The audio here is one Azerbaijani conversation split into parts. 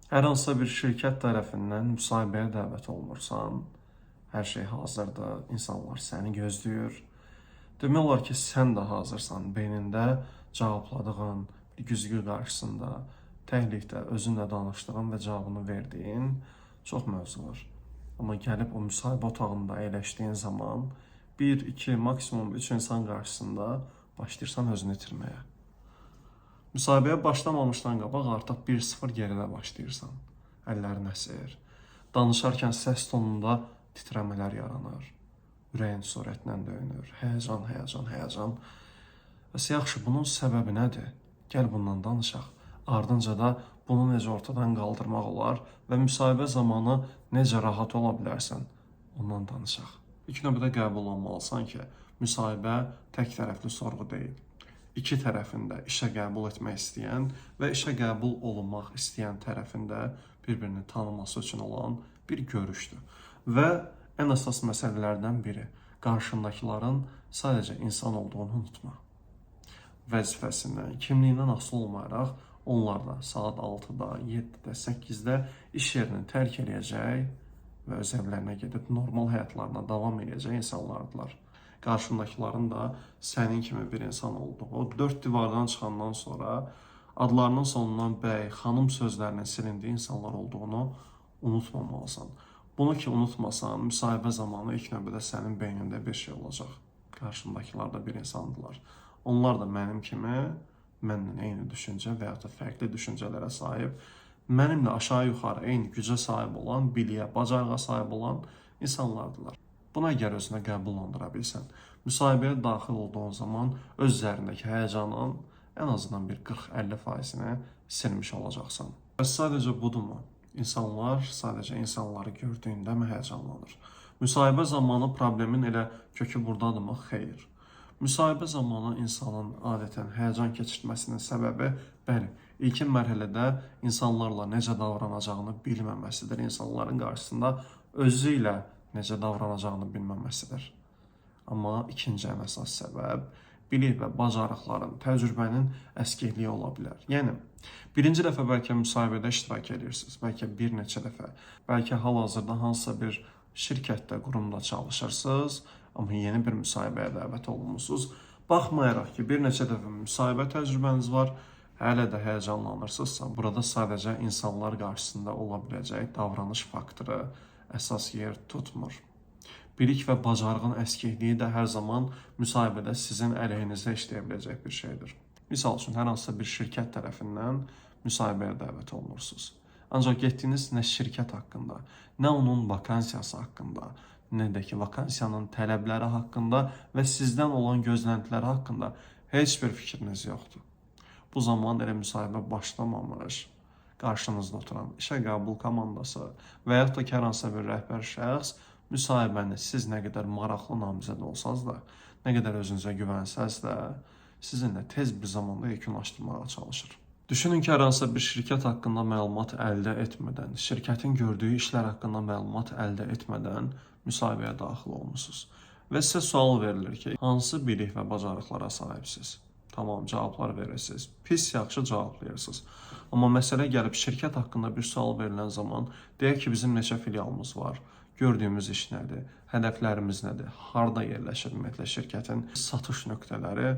Hər hansısa bir şirkət tərəfindən müsahibəyə dəvət olunursan, hər şey hazırdır, insanlar səni gözləyir. Demək olar ki, sən də hazırsan, beynində cavabladığın, bir güzgü qarşısında, təklikdə özünlə danışdığın və cavabını verdiyin çox mövzu var. Amma gəlib o müsahibə otağında əyləşdiyin zaman 1, 2, maksimum 3 insan qarşısında başlayırsan özünü itirməyə. Müsahibəyə başlamamışdan qabaq artıq 1-0 geridə başlayırsan. Əllərin əsir. Danışarkən səs tonunda titrəmələr yaranır. Ürəyin sürətlə döyünür. Həyəcan, həyəcan, həyəcan. Bəs yaxşı, bunun səbəbi nədir? Gəl bundan danışaq. Ardınca da bunu necə ortadan qaldırmaq olar və müsahibə zamanı necə rahat ola bilərsən, ondan danışaq. İlk növbədə qəbul olmalısan ki, müsahibə tək tərəfli sorğu deyil. İki tərəfində işə qəbul etmək istəyən və işə qəbul olunmaq istəyən tərəfində bir-birini tanıması üçün olan bir görüşdür. Və ən əsas məsələlərdən biri, qarşındakıların sadəcə insan olduğunu unutma. Vəzifəsindən, kimliyindən asılı olmayaraq onlar da saat 6-da, 7-də, 8-də iş yerini tərk eləyəcək və öz evlərinə gedib normal həyatlarına davam eləyəcək insanlardılar. Qarşındakıların da sənin kimi bir insan olduğu, o dörd divardan çıxandan sonra adlarının sonundan bəy, xanım sözlərinin silindiyi insanlar olduğunu unutmamalısan. Bunu ki unutmasan, müsahibə zamanı ilk növbədə sənin beynində bir şey olacaq. Qarşındakılar da bir insandılar. Onlar da mənim kimi, mənimlə eyni düşüncə və ya da fərqli düşüncələrə sahib, mənimlə aşağı-yuxarı eyni gücə sahib olan, biliyə, bacarığa sahib olan insanlardılar. Buna əgər özünə qəbul bilsən, müsahibəyə daxil olduğun zaman öz üzərindəki həyəcanın ən azından bir 40-50%-ni silmiş olacaqsan. Bəs sadəcə budurmu? İnsanlar sadəcə insanları gördüyündə mi həyəcanlanır? Müsahibə zamanı problemin elə kökü burdadırmı? Xeyr. Müsahibə zamanı insanın adətən həyəcan keçirtməsinin səbəbi, bəli, ilkin mərhələdə insanlarla necə davranacağını bilməməsidir. İnsanların qarşısında özü ilə necə davranacağını bilməməsidir. Amma ikinci ən əsas səbəb bilik və bacarıqların, təcrübənin əskikliyi ola bilər. Yəni, birinci dəfə bəlkə müsahibədə iştirak edirsiniz, bəlkə bir neçə dəfə, bəlkə hal-hazırda hansısa bir şirkətdə, qurumda çalışırsınız, amma yeni bir müsahibəyə dəvət olunmusunuz. Baxmayaraq ki, bir neçə dəfə müsahibə təcrübəniz var, hələ də həyəcanlanırsınızsa, burada sadəcə insanlar qarşısında ola biləcək davranış faktoru əsas yer tutmur. Bilik və bacarığın əskikliyi də hər zaman müsahibədə sizin əleyhinizə işləyə biləcək bir şeydir. Misal üçün, hər hansısa bir şirkət tərəfindən müsahibəyə dəvət olunursunuz. Ancaq getdiyiniz nə şirkət haqqında, nə onun vakansiyası haqqında, nə də ki vakansiyanın tələbləri haqqında və sizdən olan gözləntiləri haqqında heç bir fikriniz yoxdur. Bu zaman elə müsahibə başlamamış, qarşınızda oturan işə qəbul komandası və yaxud da ki, hər hansısa bir rəhbər şəxs müsahibəni siz nə qədər maraqlı namizəd olsanız da, nə qədər özünüzə güvənsəz də, sizinlə tez bir zamanda yekunlaşdırmağa çalışır. Düşünün ki, hər hansısa bir şirkət haqqında məlumat əldə etmədən, şirkətin gördüyü işlər haqqında məlumat əldə etmədən müsahibəyə daxil olmusunuz və sizə sual verilir ki, hansı bilik və bacarıqlara sahibsiniz? Tamam, cavablar verirsiniz. Pis, yaxşı cavablayırsınız. Amma məsələ gəlib şirkət haqqında bir sual verilən zaman, deyək ki, bizim neçə filialımız var, gördüyümüz iş nədir, hədəflərimiz nədir, harda yerləşir ümumiyyətlə şirkətin satış nöqtələri,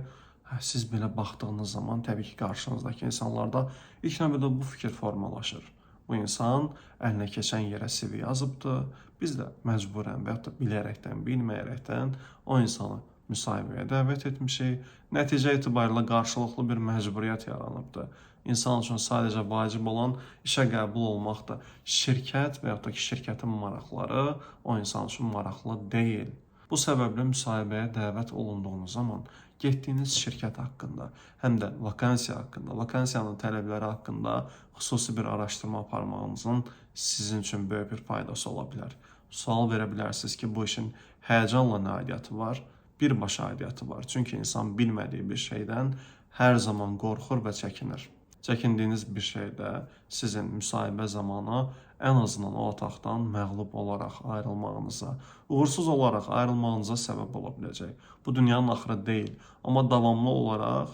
siz belə baxdığınız zaman təbii ki, qarşınızdakı insanlarda ilk növbədə bu fikir formalaşır. Bu insan əlinə keçən yerə CV yazıbdır. Biz də məcburən və yaxud da bilərəkdən, bilməyərəkdən o insanı müsahibəyə dəvət etmişik. Nəticə etibarilə qarşılıqlı bir məcburiyyət yaranıbdır. İnsan üçün sadəcə vacib olan işə qəbul olmaqdır. Şirkət və yaxud da ki, şirkətin maraqları o insan üçün maraqlı deyil. Bu səbəblə müsahibəyə dəvət olunduğunuz zaman getdiyiniz şirkət haqqında, həm də vakansiya haqqında, vakansiyanın tələbləri haqqında xüsusi bir araşdırma aparmağınızın sizin üçün böyük bir faydası ola bilər. Sual verə bilərsiniz ki, bu işin həyəcanla nə aidiyyatı var? Birbaşa aidiyyatı var. Çünki insan bilmədiyi bir şeydən hər zaman qorxur və çəkinir. Çəkindiyiniz bir şeydə sizin müsahibə zamanı ən azından o otaqdan məğlub olaraq ayrılmağınıza, uğursuz olaraq ayrılmağınıza səbəb ola biləcək. Bu dünyanın axırı deyil, amma davamlı olaraq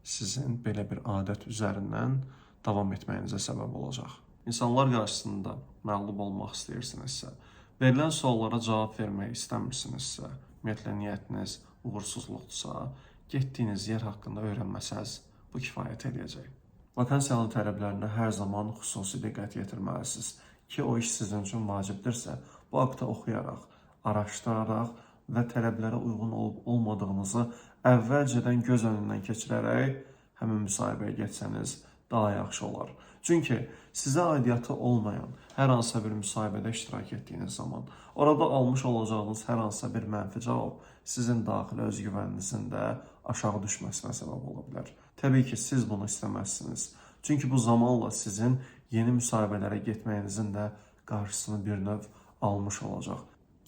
sizin belə bir adət üzərindən davam etməyinizə səbəb olacaq. insanlar qarşısında məğlub olmaq istəyirsinizsə, verilən suallara cavab vermək istəmirsinizsə, ümumiyyətlə niyyətiniz uğursuzluqdursa, getdiyiniz yer haqqında öyrənməsəz, bu kifayət eləyəcək. Vakansiyanın tələblərinə hər zaman xüsusi diqqət yetirməlisiniz ki, o iş sizin üçün vacibdirsə, bu haqda oxuyaraq, araşdıraraq və tələblərə uyğun olub olmadığınızı əvvəlcədən göz önündən keçirərək həmin müsahibəyə getsəniz daha yaxşı olar. Çünki sizə aidiyyatı olmayan hər hansısa bir müsahibədə iştirak etdiyiniz zaman orada almış olacağınız hər hansısa bir mənfi cavab sizin daxili özgüvəninizin də aşağı düşməsinə səbəb ola bilər. Təbii ki, siz bunu istəməzsiniz. Çünki bu zamanla sizin yeni müsahibələrə getməyinizin də qarşısını bir növ almış olacaq.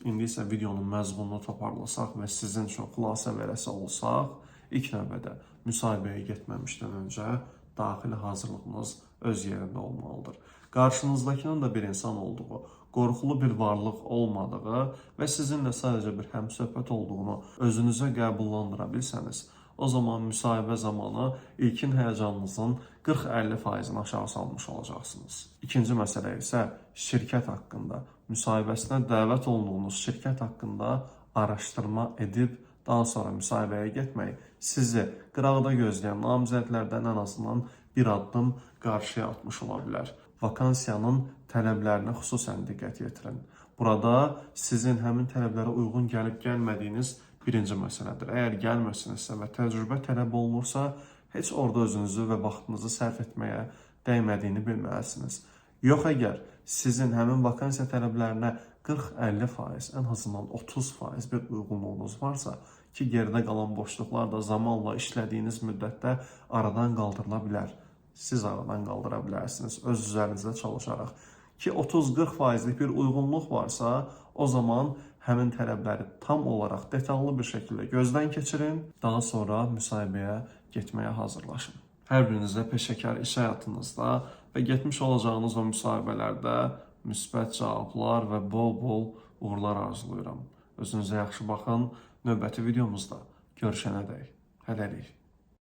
İndi isə videonun məzmununu toparlasaq və sizin üçün xülasə verəsi olsaq, ilk növbədə müsahibəyə getməmişdən öncə daxili hazırlığınız öz yerində olmalıdır. Qarşınızdakının da bir insan olduğu, qorxulu bir varlıq olmadığı və sizinlə sadəcə bir həmsöhbət olduğunu özünüzə qəbullandıra bilsəniz, o zaman müsahibə zamanı ilkin həyəcanınızın 40-50%-ni aşağı salmış olacaqsınız. İkinci məsələ isə şirkət haqqında, müsahibəsinə dəvət olunduğunuz şirkət haqqında araşdırma edib daha sonra müsahibəyə getmək sizi qıraqda gözləyən namizədlərdən ən azından bir addım qarşıya atmış ola bilər. Vakansiyanın tələblərinə xüsusən diqqət yetirin. Burada sizin həmin tələblərə uyğun gəlib gəlmədiyiniz birinci məsələdir. Əgər gəlmirsinizsə və təcrübə tələb olunursa, heç orada özünüzü və vaxtınızı sərf etməyə dəymədiyini bilməlisiniz. Yox, əgər sizin həmin vakansiya tələblərinə 40-50%, ən azından 30% bir uyğunluğunuz varsa, ki geridə qalan boşluqlar da zamanla işlədiyiniz müddətdə aradan qaldırıla bilər. Siz aradan qaldıra bilərsiniz öz üzərinizdə çalışaraq. Ki 30-40%lik bir uyğunluq varsa, o zaman həmin tələbləri tam olaraq detallı bir şəkildə gözdən keçirin, daha sonra müsahibəyə getməyə hazırlaşın. Hər birinizə peşəkar iş həyatınızda və getmiş olacağınız o müsahibələrdə müsbət cavablar və bol-bol uğurlar arzulayıram. Özünüzə yaxşı baxın. Növbəti videomuzda görüşənədək. Hələlik.